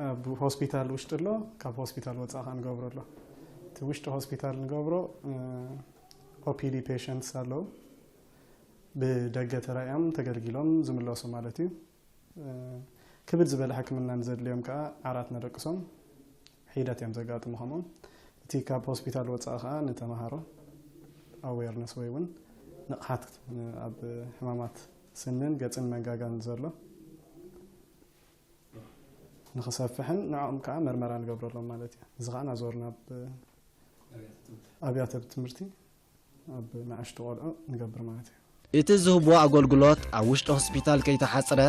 ኣብ ሆስፒታል ውሽጢ ኣሎ፣ ካብ ሆስፒታል ወፃኢ ከዓ ንገብሮ ኣሎ። እቲ ውሽጢ ሆስፒታል ንገብሮ ኦፒዲ ፔሸንትስ ኣለዉ፣ ብደገ ተራእዮም ተገልጊሎም ዝምለሱ ማለት እዩ። ክብድ ዝበለ ሕክምና ንዘድልዮም ከዓ ዓራት ነደቅሶም። ሒደት እዮም ዘጋጥሙ። ከምኦም እቲ ካብ ሆስፒታል ወፃኢ ከዓ ንተምሃሮ ኣዌርነስ ወይ እውን ንቕሓት ኣብ ሕማማት ስንን ገፅን መንጋጋን ዘሎ ንክሰፍሕን ንዕኦም ከዓ መርመራ ንገብረሎም ማለት እዩ። እዚ ከዓ ናዞርና ኣብ ኣብያተ ትምህርቲ ኣብ ንኣሽቱ ቆልዑ ንገብር ማለት እዩ። እቲ ዝህብዎ ኣገልግሎት ኣብ ውሽጢ ሆስፒታል ከይተሓጽረ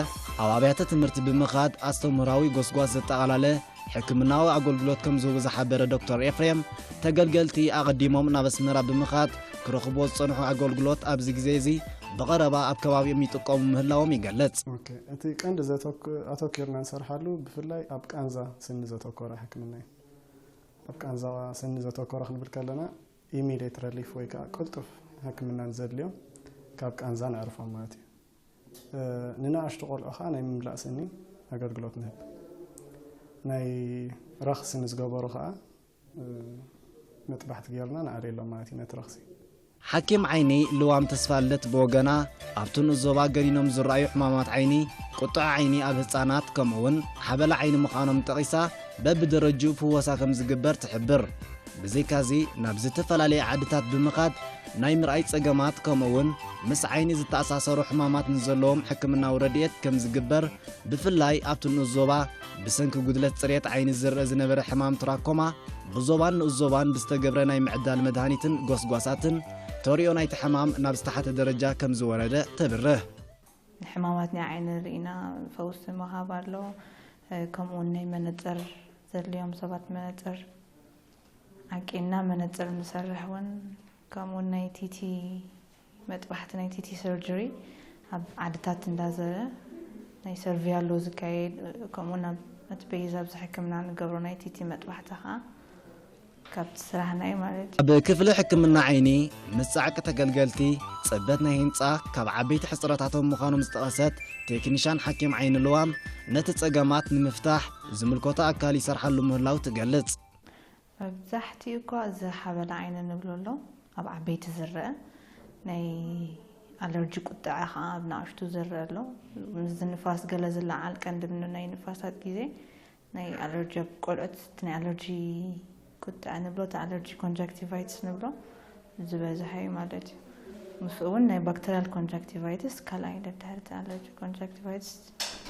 ኣብ ኣብያተ ትምህርቲ ብምኻድ ኣስተምህራዊ ጎስጓስ ዘጠቓላለ ሕክምናዊ ኣገልግሎት ከም ዝህቡ ዝሓበረ ዶክተር ኤፍሬም፣ ተገልገልቲ ኣቐዲሞም ናብ ኣስመራ ብምኻድ ክረኽብዎ ዝጸንሑ ኣገልግሎት ኣብዚ ግዜ እዚ ብቐረባ ኣብ ከባቢኦም ይጥቀሙ ምህላዎም ይገልጽ። ኦኬ፣ እቲ ቀንዲ ዘተክ- ኣተኪርና ንሰርሓሉ ብፍላይ ኣብ ቃንዛ ስኒ ዘተኮረ ሕክምና እዩ። ኣብ ቃንዛ ስኒ ዘተኮረ ክንብል ከለና ኢሚዲየት ረሊፍ ወይ ከዓ ቅልጡፍ ሕክምና ንዘድልዮም ካብ ቃንዛ ነዕርፎም ማለት እዩ። ንንኣሽቱ ቆልዑ ከዓ ናይ ምምላእ ስኒ ኣገልግሎት ንህብ። ናይ ረኽሲ ንዝገበሩ ከዓ መጥባሕቲ ገይርና ንኣልየሎም ማለት እዩ ነቲ ረኽሲ። ሓኪም ዓይኒ ልዋም ተስፋልደት ብወገና ኣብቲ ንኡስ ዞባ ገኒኖም ዝረኣዩ ሕማማት ዓይኒ ቁጥዐ ዓይኒ ኣብ ህፃናት ከምኡ እውን ሓበላ ዓይኒ ምዃኖም ጠቒሳ በብደረጅኡ ፍወሳ ከም ዝግበር ትሕብር። ብዘይካዚ ናብ ዝተፈላለየ ዓድታት ብምኻድ ናይ ምርኣይ ፀገማት ከምኡ እውን ምስ ዓይኒ ዝተኣሳሰሩ ሕማማት ንዘለዎም ሕክምናዊ ረድኤት ከም ዝግበር ብፍላይ ኣብቲ ንኡስ ዞባ ብሰንኪ ጉድለት ፅሬት ዓይኒ ዝረአ ዝነበረ ሕማም ትራኮማ ብዞባን ንኡስ ዞባን ብዝተገብረ ናይ ምዕዳል መድሃኒትን ጎስጓሳትን ተሪኦ ናይቲ ሕማም ናብ ዝተሓተ ደረጃ ከም ዝወረደ ተብርህ። ንሕማማት ናይ ዓይኒ ርኢና ፈውሲ ምሃብ ኣሎ። ከምኡ እውን ናይ መነፅር ዘድልዮም ሰባት መነፅር ዓቂንና መነፅር ንሰርሕ እውን ከምኡ እውን ናይ ቲቲ መጥባሕቲ ናይ ቲቲ ሰርጀሪ ኣብ ዓድታት እንዳዘረ ናይ ሰርቪያሎ ዝካየድ ከምኡ እውን ኣብ መትበይዝ ኣብዚ ሕክምና ንገብሮ ናይ ቲቲ መጥባሕቲ ከዓ ካብቲ ስራሕና እዩ ማለት እዩ። ኣብ ክፍሊ ሕክምና ዓይኒ ምስ ጻዕቂ ተገልገልቲ፣ ጽበት ናይ ህንጻ ካብ ዓበይቲ ሕጽረታቶም ምዃኖም ዝጠቐሰት ቴክኒሻን ሓኪም ዓይኒ ልዋም፣ ነቲ ጸገማት ንምፍታሕ ዝምልከቶ ኣካል ይሰርሓሉ ምህላው ትገልጽ። መብዛሕትኡ እኳ እዚ ሓበላ ዓይኒ ንብሎ ኣሎ ኣብ ዓበይቲ ዝረአ ናይ ኣለርጂ ቁጥዐ ከዓ ኣብ ንኣሽቱ ዝረአ ኣሎ። ምስዚ ንፋስ ገለ ዝለዓል ቀንዲ ናይ ንፋሳት ግዜ ናይ ኣለርጂ ኣብ ቆልዑት እቲ ናይ ኣለርጂ ቁጥዐ ንብሎ እቲ ኣለርጂ ኮንጃክቲቫይትስ ንብሎ ዝበዝሐ እዩ ማለት እዩ። ምስኡ እውን ናይ ባክተሪያል ኮንጃክቲቫይትስ ካልኣይ ደድሕሪ እቲ ኣለርጂ ኮንጃክቲቫይትስ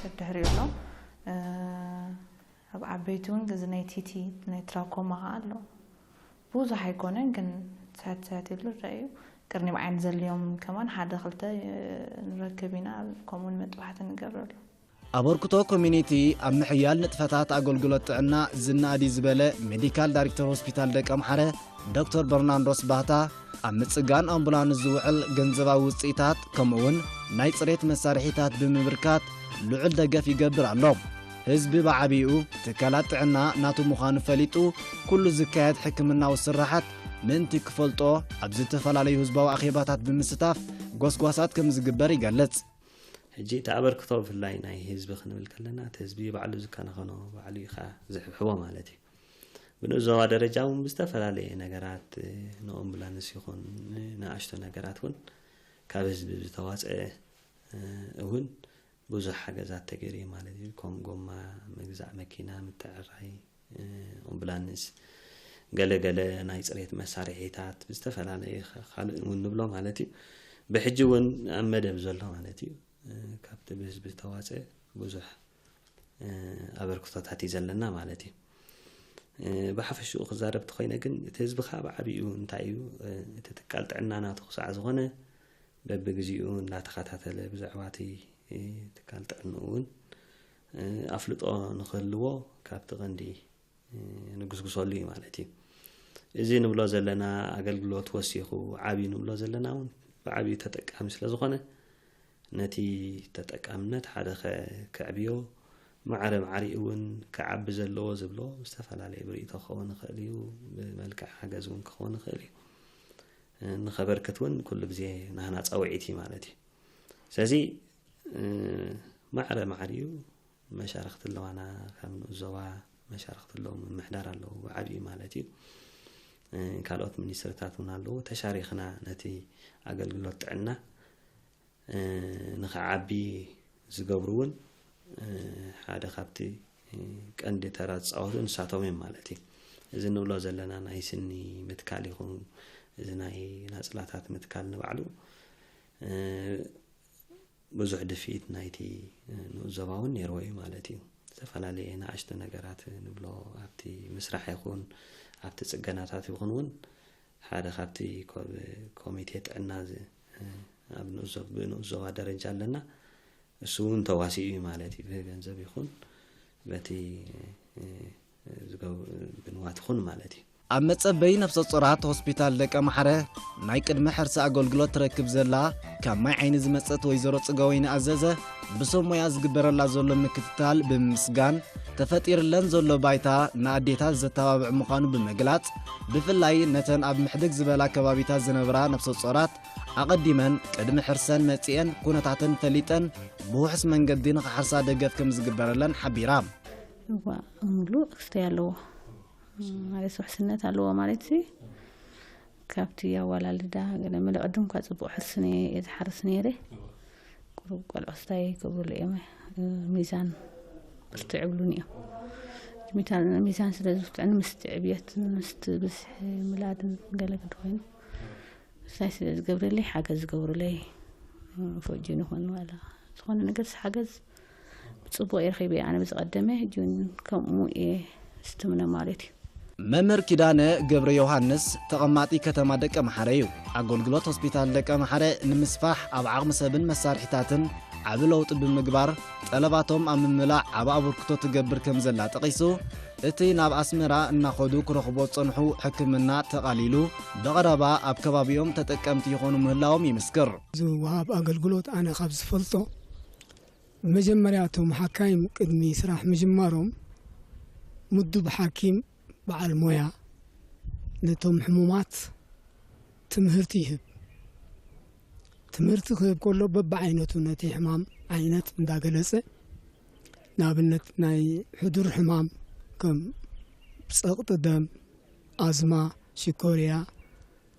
ደድሕሪኡ ኣሎ። ኣብ ዓበይቲ እውን እዚ ናይ ቲቲ ናይ ትራኮማ ከዓ ኣሎ። ብዙሕ ኣይኮነን ግን ትሕት ትሕት ኢሉ ይረአ እዩ። ቅርኒብ ዓይኒ ዘልዮም ከማን ሓደ ክልተ ንረክብ ኢና፣ ከምኡ እውን መጥባሕቲ ንገብረሉ። ኣበርክቶ ኮሚኒቲ ኣብ ምሕያል ንጥፈታት ኣገልግሎት ጥዕና ዝነኣድ እዩ ዝበለ ሜዲካል ዳይሬክተር ሆስፒታል ደቀምሓረ ዶክተር በርናንዶስ ባህታ፣ ኣብ ምጽጋን ኣምቡላንስ ዝውዕል ገንዘባዊ ውጽኢታት ከምኡውን ናይ ጽሬት መሳርሒታት ብምብርካት ልዑል ደገፍ ይገብር ኣሎ። ህዝቢ ብዓቢኡ ትካላት ጥዕና ናቱ ምዃኑ ፈሊጡ ኩሉ ዝካየድ ሕክምናዊ ስራሓት ምእንቲ ክፈልጦ ኣብ ዝተፈላለዩ ህዝባዊ ኣኼባታት ብምስታፍ ጎስጓሳት ከም ዝግበር ይገልጽ። ሕጂ እቲ ኣበርክቶ ብፍላይ ናይ ህዝቢ ክንብል ከለና እቲ ህዝቢ ባዕሉ ዝከናኸኖ ባዕሉ እዩ ከዓ ዝሕብሕቦ ማለት እዩ። ብንኡስ ዞባ ደረጃ እውን ብዝተፈላለየ ነገራት ንኦምቡላንስ ይኹን ንኣሽቶ ነገራት እውን ካብ ህዝቢ ዝተዋፀአ እውን ብዙሕ ሓገዛት ተገይሩ እዩ ማለት እዩ። ከም ጎማ ምግዛእ መኪና፣ ምትዕራይ ኦምቡላንስ፣ ገለ ገለ ናይ ፅሬት መሳርሒታት ብዝተፈላለየ ካልእ እውን ንብሎ ማለት እዩ። ብሕጂ እውን ኣብ መደብ ዘሎ ማለት እዩ። ካብቲ ብህዝቢ ዝተዋፀ ብዙሕ ኣበርክቶታት እዩ ዘለና ማለት እዩ። ብሓፈሽኡ ክዛረብ ተኮይነ ግን እቲ ህዝቢ ከዓ ብዓብኡ እንታይ እዩ፣ እቲ ትካል ጥዕና ናቱ ክሳዕ ዝኾነ በብግዚኡ እንዳተኸታተለ ብዛዕባ እቲ ትካል ጥዕንኡ እውን ኣፍልጦ ንክህልዎ ካብቲ ቀንዲ ንጉስጉሰሉ እዩ ማለት እዩ። እዚ ንብሎ ዘለና ኣገልግሎት ወሲኹ ዓብዩ ንብሎ ዘለና እውን ብዓብዩ ተጠቃሚ ስለ ዝኾነ ነቲ ተጠቃምነት ሓደ ከ-፣ ከዕብዮ ማዕረ ማዕሪኡ እውን ክዓቢ ዘለዎ ዝብሎ ዝተፈላለየ ብርእይቶ ክኸውን ይኽእል እዩ፣ ብመልክዕ ሓገዝ እውን ክኸውን ይኽእል እዩ። ንኸበርክት እውን ኩሉ ግዜ ናህና ፃውዒት እዩ ማለት እዩ። ስለዚ ማዕረ ማዕሪኡ መሻርኽቲ ኣለዋና፣ ካብ ንኡስ ዞባ መሻርኽቲ ኣለዉ፣ ምምሕዳር ኣለዉ፣ ብዓብዩ ማለት እዩ። ካልኦት ሚኒስትርታት እውን ኣለዉ። ተሻሪኽና ነቲ ኣገልግሎት ጥዕና ንኽዓቢ ዝገብሩ እውን ሓደ ካብቲ ቀንዲ ተራ ዝፃወቱ ንሳቶም እዮም ማለት እዩ። እዚ ንብሎ ዘለና ናይ ስኒ ምትካል ይኹን እዚ ናይ ናፅላታት ምትካል ንባዕሉ ብዙሕ ድፍኢት ናይቲ ንኡስ ዞባ እውን ነይርዎ እዩ ማለት እዩ። ዝተፈላለየ ንኣሽቱ ነገራት ንብሎ ኣብቲ ምስራሕ ይኹን ኣብቲ ፅገናታት ይኹን እውን ሓደ ካብቲ ኮ-፣ ኮሚቴ ጥዕና ዝ-፣ ኣብ ንኡስ ዞ-፣ ብንኡስ ዞባ ደረጃ ኣለና። እሱ እውን ተዋሲኡ እዩ ማለት እዩ። ብገንዘብ ይኹን በቲ ዝገብ-፣ ብንዋት ይኹን ማለት እዩ። ኣብ መጸበዪ ነፍሰ ጾራት ሆስፒታል ደቀ ማሕረ ናይ ቅድመ ሕርሲ ኣገልግሎት ትረክብ ዘላ ካብ ማይ ዓይኒ ዝመጸት ወይዘሮ ጽገወይኒ ኣዘዘ፣ ብሰብ ሞያ ዝግበረላ ዘሎ ምክትታል ብምምስጋን፣ ተፈጢርለን ዘሎ ባይታ ንኣዴታት ዘተባብዕ ምዃኑ ብምግላጽ፣ ብፍላይ ነተን ኣብ ምሕድግ ዝበላ ከባቢታት ዝነብራ ነፍሰ ጾራት ኣቐዲመን ቅድሚ ሕርሰን መጺኤን ኩነታተን ፈሊጠን ብውሑስ መንገዲ ንኽሓርሳ ደገፍ ከም ዝግበረለን ሓቢራ። እዋ፣ ሙሉእ ክስተይ ኣለዎ። ማለት ውሕስነት ኣለዎ ማለት ሲ፣ ካብቲ ኣዋላልዳ ገለ መለ ቅድም እኳ ጽቡቕ ሕርሲ ነየ፣ እየ ዝሓርስ ነይረ። ቁሩብ ቆልዑ ክስታይ ክብሉ እዮም፣ ሚዛን ብርትዕ ይብሉኒ እዮም። ሚዛን፣ ሚዛን ስለ ዝብትዕኒ ምስቲ ዕብየትን ምስቲ ብዝሒ ምላድን ገለ ግዲ ኮይኑ፣ ክስታይ ስለ ዝገብረለይ፣ ሓገዝ ዝገብሩለይ፣ ፈጅ ንኾኑ ዋላ ዝኾነ ነገርስ ሓገዝ ብጽቡቕ እየ ረኺበ። ኣነ ብዝቐደመ፣ ሕጂ እውን ከምኡ እየ ዝትምነ ማለት እዩ። መምህር ኪዳነ ገብረ ዮሃንስ ተቐማጢ ከተማ ደቀ መሓረ እዩ። ኣገልግሎት ሆስፒታል ደቀ መሓረ ንምስፋሕ ኣብ ዓቕሚ ሰብን መሳርሒታትን ዓቢ ለውጢ ብምግባር ጠለባቶም ኣብ ምምላእ ዓቢ ኣበርክቶ ትገብር ከም ዘላ ጠቒሱ፣ እቲ ናብ ኣስመራ እናኸዱ ክረኽቦ ዝጸንሑ ሕክምና ተቓሊሉ ብቐረባ ኣብ ከባቢኦም ተጠቀምቲ ይኾኑ ምህላዎም ይምስክር። ዝወሃብ ኣገልግሎት ኣነ ካብ ዝፈልጦ፣ መጀመርያ እቶም ሓካይም ቅድሚ ስራሕ ምጅማሮም ምዱብ ሓኪም በዓል ሞያ ነቶም ሕሙማት ትምህርቲ ይህብ። ትምህርቲ ክህብ ከሎ በብዓይነቱ ነቲ ሕማም ዓይነት እንዳገለጸ፣ ንኣብነት ናይ ሕዱር ሕማም ከም ጸቕጢ ደም፣ ኣዝማ፣ ሽኮርያ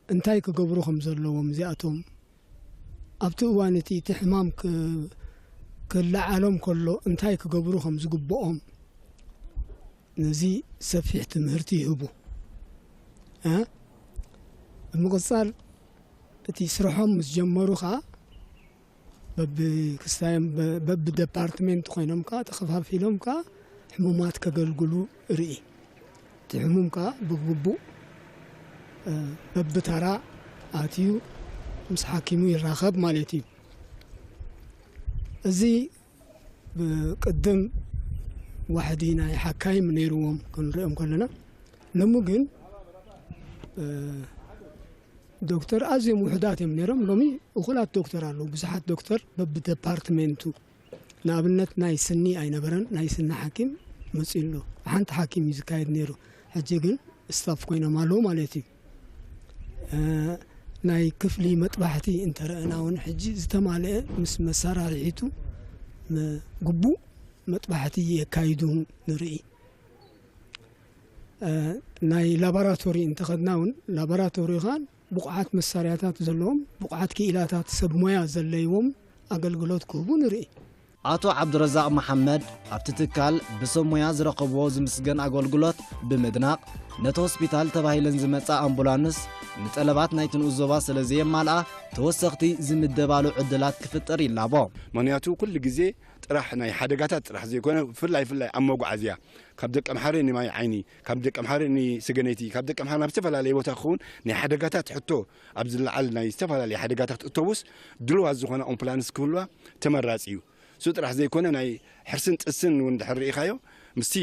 እንታይ ክገብሩ ከም ዘለዎም እዚኣቶም ኣብቲ እዋን እቲ፣ እቲ ሕማም ክ-፣ ክለዓሎም ከሎ እንታይ ክገብሩ ከም ዝግብኦም ነዚ ሰፊሕ ትምህርቲ ይህቡ። እ? ብምቕጻል እቲ ስርሖም ምስ ጀመሩ ኸኣ በብክስታዮም፣ በ-፣ በብደፓርትሜንት ኮይኖም ከኣ ተኸፋፊሎም ከኣ ሕሙማት ከገልግሉ ርኢ። እቲ ሕሙም ከኣ ብግቡእ፣ እ፣ በብተራ ኣትዩ ምስ ሓኪሙ ይራኸብ ማለት እዩ። እዚ ብቅድም ዋሕዲ ናይ ሓካይም ነይርዎም ክንሪኦም ከለና፣ ሎሚ ግን፣ እ፣ ዶክተር ኣዝዮም ውሑዳት እዮም ነይሮም። ሎሚ እኹላት ዶክተር ኣለዉ፣ ብዙሓት ዶክተር በብደፓርትሜንቱ። ንኣብነት ናይ ስኒ ኣይነበረን፣ ናይ ስኒ ሓኪም መጺኡ ኣሎ። ሓንቲ ሓኪም እዩ ዝካየድ ነይሩ። ሕጂ ግን ስታፍ ኮይኖም ኣለዉ ማለት እዩ። እ፣ ናይ ክፍሊ መጥባሕቲ እንተረኣና እውን ሕጂ ዝተማልአ ምስ መሳራርሒቱ ም-፣ ግቡእ መጥባሕቲ የካይዱ ንርኢ። ናይ ላቦራቶሪ እንተኸድና እውን ላቦራቶሪ ኻን ብቑዓት መሳርያታት ዘለዎም ብቑዓት ክኢላታት ሰብ ሞያ ዘለይዎም ኣገልግሎት ክህቡ ንርኢ። ኣቶ ዓብዱረዛቕ መሓመድ ኣብቲ ትካል ብሰብ ሞያ ዝረኸብዎ ዝምስገን ኣገልግሎት ብምድናቕ፣ ነቲ ሆስፒታል ተባሂለን ዝመጻ ኣምቡላንስ ንጠለባት ናይቲ ንኡስ ዞባ ስለ ዘየማልኣ፣ ተወሰኽቲ ዝምደባሉ ዕድላት ክፍጠር ይላቦ። ምኽንያቱ ኩሉ ግዜ ጥራሕ ናይ ሓደጋታት ጥራሕ ዘይኮነ፣ ብፍላይ ፍላይ ኣብ መጓዓዝያ ካብ ደቀምሓረ ንማይ ዓይኒ፣ ካብ ደቀምሓረ ንሰገነይቲ፣ ካብ ደቀምሓረ ናብ ዝተፈላለየ ቦታ ክኸውን ናይ ሓደጋታት ሕቶ ኣብ ዝለዓል ናይ ዝተፈላለየ ሓደጋታት እቶቡስ ድልዋት ዝኾነ ኣምቡላንስ ክህልዋ ተመራፂ እዩ። እሱ ጥራሕ ዘይኮነ ናይ ሕርስን ጥስን እውን ድሕር ርኢኻዮ ምስቲ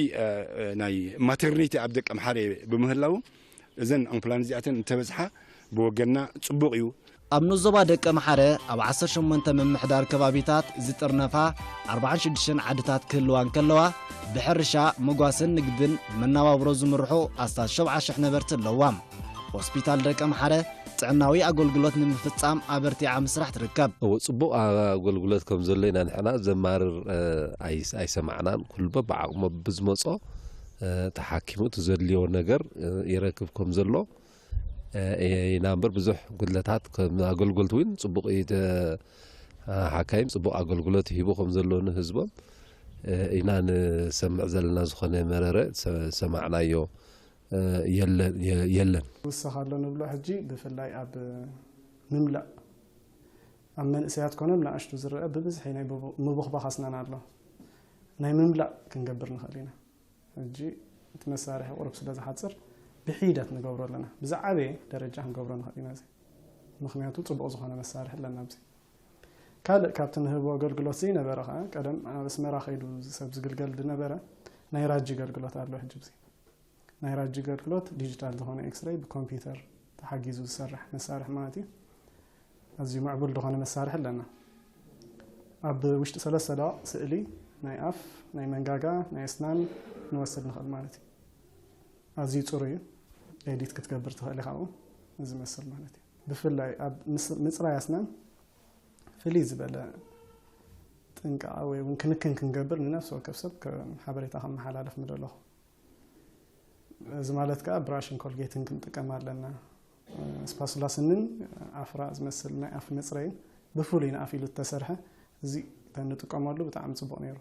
ናይ ማተርኒቲ ኣብ ደቀምሓረ ብምህላዉ እዘን ኣምቡላንስ እዚኣተን እንተበዝሓ ብወገንና ጽቡቕ እዩ። ኣብ ንኡስ ዞባ ደቀምሓረ ኣብ ዓሰርተ ሸሞንተ ምምሕዳር ከባቢታት ዝጥርነፋ ኣርብዓን ሽዱሽተን ዓድታት ክህልዋ እንከለዋ፣ ብሕርሻ፣ መጓሰን ንግድን መነባብሮ ዝምርሑ ኣስታት ሸብዓ ሽሕ ነበርቲ ኣለዋ። ሆስፒታል ደቀምሓረ ጥዕናዊ ኣገልግሎት ንምፍጻም ኣበርቲዓ ኣብ ምስራሕ ትርከብ። እወ፣ ጽቡቕ ኣገልግሎት ከም ዘሎ ኢና ንሕና ዘማርር ኣይሰማዕናን። ኩሉ በብዓቕሙ ብዝመጾ ተሓኪሙ እቲ ዘድልዮ ነገር ይረክብ ከም ዘሎ ኢና እምበር ብዙሕ ጉድለታት ከም ኣገልግሎት እውን ጽቡቕ እዩ። ሓካይም ጽቡቕ ኣገልግሎት ይህቡ ከም ዘለዉ ንህዝቦም ኢና ንሰምዕ ዘለና። ዝኾነ መረረ ዝሰማዕናዮ የለን። ንውሰኽ ኣሎ ንብሎ ሕጂ ብፍላይ ኣብ ምምላእ ኣብ መንእሰያት ኮነ ኣብ ንኣሽቱ ዝረአ ብብዝሒ ናይ ምቡኽባኽ ኣስናን ኣሎ። ናይ ምምላእ ክንገብር ንኽእል ኢና። ሕጂ እቲ መሳርሒ ቁሩብ ስለ ዝሓጽር ብሒደት ንገብሮ ኣለና። ብዝዓበየ ደረጃ ክንገብሮ ንኽእል ኢና። እዚ ምኽንያቱ ጽቡቕ ዝኾነ መሳርሒ ኣለና። ኣብዚ ካልእ ካብቲ ንህቦ ኣገልግሎት ዘይነበረ ከኣ ቀደም ኣብ ኣስመራ ከይዱ ሰብ ዝግልገል ዝነበረ ናይ ራጂ ኣገልግሎት ኣሎ። ሕጂ ብዚ ናይ ራጂ ኣገልግሎት ዲጂታል ዝኾነ ኤክስሬይ ብኮምፒውተር ተሓጊዙ ዝሰርሕ መሳርሒ ማለት እዩ። ኣዝዩ ምዕቡል ዝኾነ መሳርሒ ኣለና። ኣብ ውሽጢ ሰለስተ ደቂቕ ስእሊ ናይ ኣፍ፣ ናይ መንጋጋ፣ ናይ ኣስናን ንወስድ ንኽእል ማለት እዩ። ኣዝዩ ጽሩይ እዩ። ኤዲት ክትገብር ትኽእል ኢኻ ኣብኡ ዝመስል ማለት እዩ። ብፍላይ ኣብ ምስ- ምጽራይ ኣስናን ፍልይ ዝበለ ጥንቃቐ ወይ እውን ክንክን ክንገብር ንነፍሲ ወከፍ ሰብ ከም ሓበሬታ ከመሓላልፍ ምደለኹ። እዚ ማለት ከዓ ብራሽን ኮልጌትን ክንጥቀም ኣለና። ስፓሱላ ስንን ኣፍራ ዝመስል ናይ ኣፍ መፅረይን ብፍሉይ ንኣፍ ኢሉ ዝተሰርሐ እዚ ተንጥቀመሉ ብጣዕሚ ፅቡቕ ነይሩ።